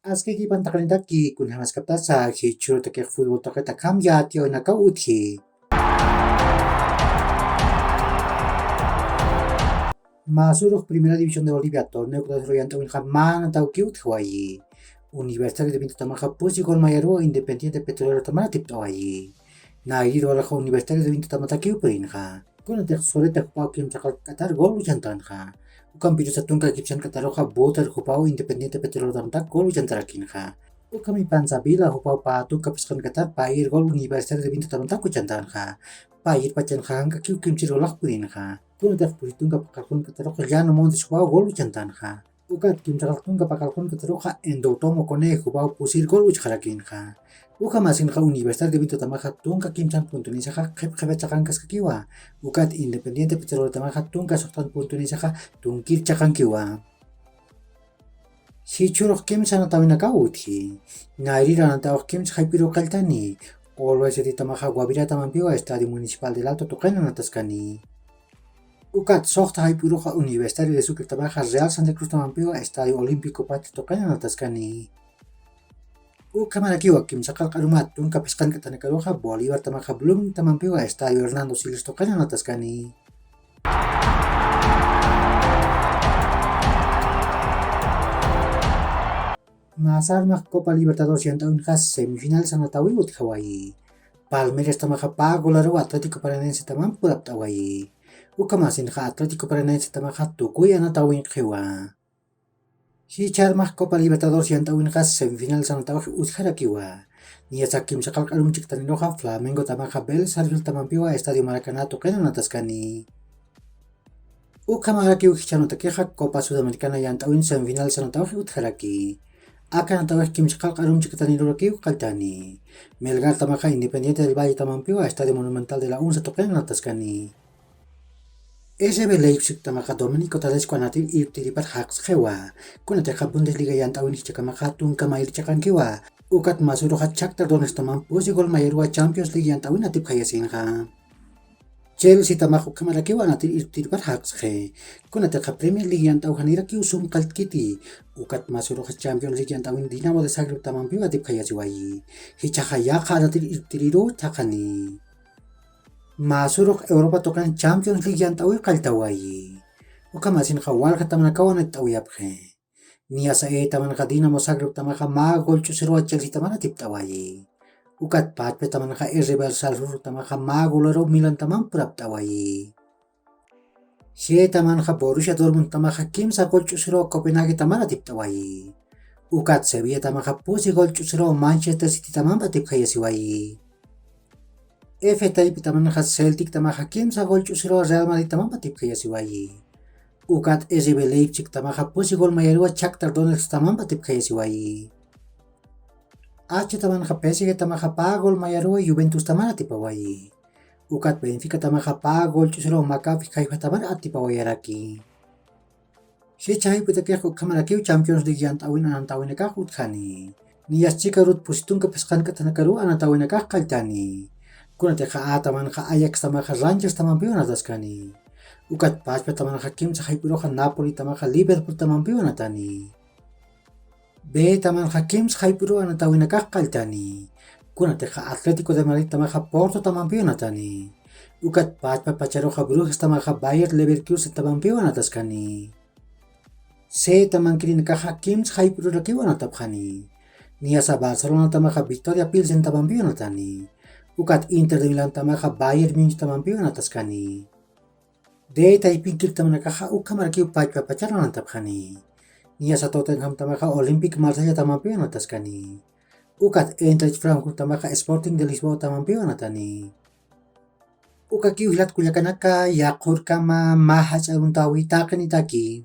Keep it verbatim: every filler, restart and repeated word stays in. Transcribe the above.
Askikipan taqinitaki, kunjamaskaptasa jichhürutakix futbol taqita akham yatiyäwinakaw utji. Mä sürux Primera División de Bolivia torneo kutasiru yant'äwinxa mä anatawkiw utjawayi. Universitario de Vintotamaxa pusi gol mayaruwa Independiente Petrolero tamar atipt'awayi. Nayrir walaxa Universitario de Vintotamatakiw purinxa. Kunatix Soreta jupaw kimsaqalk'atar gol uchantänxa. Ukampirusa tunka kimsank'ataruxa Butar jupaw Independiente Petrolero tamatak gol uchantarakinxa. Ukhamipansa Vila jupaw pä tunka phisqank'atar payir gol Universitario de Vinto tamatak uchantänxa. Payir pachanxa jank'akiw kimsir golax purinxa. Kunatix pusi tunka paqalqunk'ataruxa Llano Montes jupaw gol uchantänxa. Ukat kimsaqalq tunka paqalqunk'ataruxa Endoutomo Cone jupaw pusir gol uchxarakinxa. Ukhamasinxa Universitario de Vintotamaxa tunka kimsan puntunisaxa qhip qhipit chaqankaskakiwa. Ukat Independiente Petrolero tamaxa tunka suxtan puntunisaxa tunkir chaqankiwa. Jichhürux kimsa anatawinakaw utji. Nayrir anatawix kimsa jayp'iruw qalltani. Always City tamaxa Guavirá tamampiwa Estadio Municipal del Alto tuqin anataskani. Ukat suxta jayp'iruxa Universitario de Sucre tamaxa Real Santa Cruz tamampiwa Estadio Olímpico Patria tuqin anataskani. Ukhamarakiwa kimsaqalq arumat tunka phisqank'atanakaruxa Bolívar tamaxa Blooming tamampiwa Estadio Hernando Siles tuqin anataskani. Mä sarmax Copa Libertadores yant'äwinxa semifinal sanatawi utjawayi. Palmeiras tamaxa pä golaruw Atlético Paranaense tamamp purapt'awayi. Ukhamasinxa Atlético Paranaense tamaxa tukuy anatawinqiwa. Jichharmax Copa Libertadores yant'äwinxa semifinal sanatawix utjarakiwa. Niyasa kimsaqalq arum chiktaniruxa Flamengo tamaxa Vélez Sarsfield tamampiwa Estadio Maracaná tuqin anataskani. Ukhamarakiw jichhanutakixa Copa Sudamericana yant'äwin semifinal sanatawix utjaraki. Akanatawix kimsaqalq arum chiktanirurakiw qalltani. Melgar tamaxa Independiente del Valle tamampiwa Estadio Monumental de la Onza tuqin anataskani. S B Leipzig tamaxa Domenico Tedesco anatir irptiripar jaqsqiwa. Kunatixa Bundesliga yant'äwin jichhakamaxa tunka mayir chaqankiwa. Ukat mä sürux Shakhtar Donetsk tamamp pusi gol mayaruwa Champions League yant'äwin atipjayasinxa. Chelsea tamax ukhamarakiw anatir irptiripar jaqsqi. Kunatixa Premier League yant'äw janirakiw sum qalltkiti. Ukat mä sürux Champions League yant'äwin Dinamo de Zagreb tamampiw atipjayasiwayi. Jichhaxa yaqha anatir irptiriruw thaqhani. Mä sürux Europa tuqin Champions League yant'äwi qalltawayi. Ukhamasinxa walja tamanakaw anatt'awiyapxi. Niyasa E tamanxa Dinamo Zagreb tamaxa mä gol ch'usiruwa Chelsea tamar atipt'awayi. Ukat pachpa tamanxa R B Salzburgo tamaxa mä golaruw Milan tamamp purapt'awayi. G tamanxa Borussia Dortmund tamaxa kimsa gol ch'usiruwa Copenhague tamar atipt'awayi. Ukat Sevilla tamaxa pusi gol ch'usiruwa Manchester City tamamp atipjayasiwayi. F taypi tamanxa Celtic tamaxa kimsa gol ch'usiruwa Real Madrid tamamp atipjayasiwayi. Ukat R B Leipzig tamaxa pusi gol mayaruwa Shakhtar Donetsk tamamp atipjayasiwayi. H tamanxa P S G tamaxa pä gol mayaruwa Juventus tamar atipawayi. Ukat Benfica tamaxa pä gol ch'usiruwa Maccabi Haifa tamar atipawayaraki. Jichha jayp'itakix ukhamarakiw Champions League yant'äwin anantawinakax utjani. Niyas chika urut pusi tunka phisqank'atanakaruw anatawinakax qalltani. Kunatixa A tamanxa Ajax tamaxa Rangers tamampiw anataskani. Ukat pachpa tamanxa kimsa jayp'iruxa Napoli tamaxa Liverpool tamampiw anatani. B tamanxa kimsa jayp'iruw anatawinakax qalltani. Kunatixa Atlético de Madrid tamaxa Porto tamampiw anatani. Ukat pachpa pacharuxa Brujas tamaxa Bayer Leverkusen tamampiw anataskani. C tamankirinakaxa kimsa jayp'irurakiw anatapxani. Niyasa Barcelona tamaxa Victoria Pilsen tamampiw anatani. Ukat Inter de Milán tamaxa Bayern Múnich tamampiw anataskani. D taypinkir tamanakaxa ukhamarakiw pachpa pachar anatapxani. Niyasa Tottenham tamaxa Olympique Marsella tamampiw anataskani. Ukat Eintracht Frankfurt tamaxa Sporting de Lisboa tamampiw anatani. Ukakiw jilat kullakanaka, yaqhurkama mä jach'a aruntawi taqinitaki.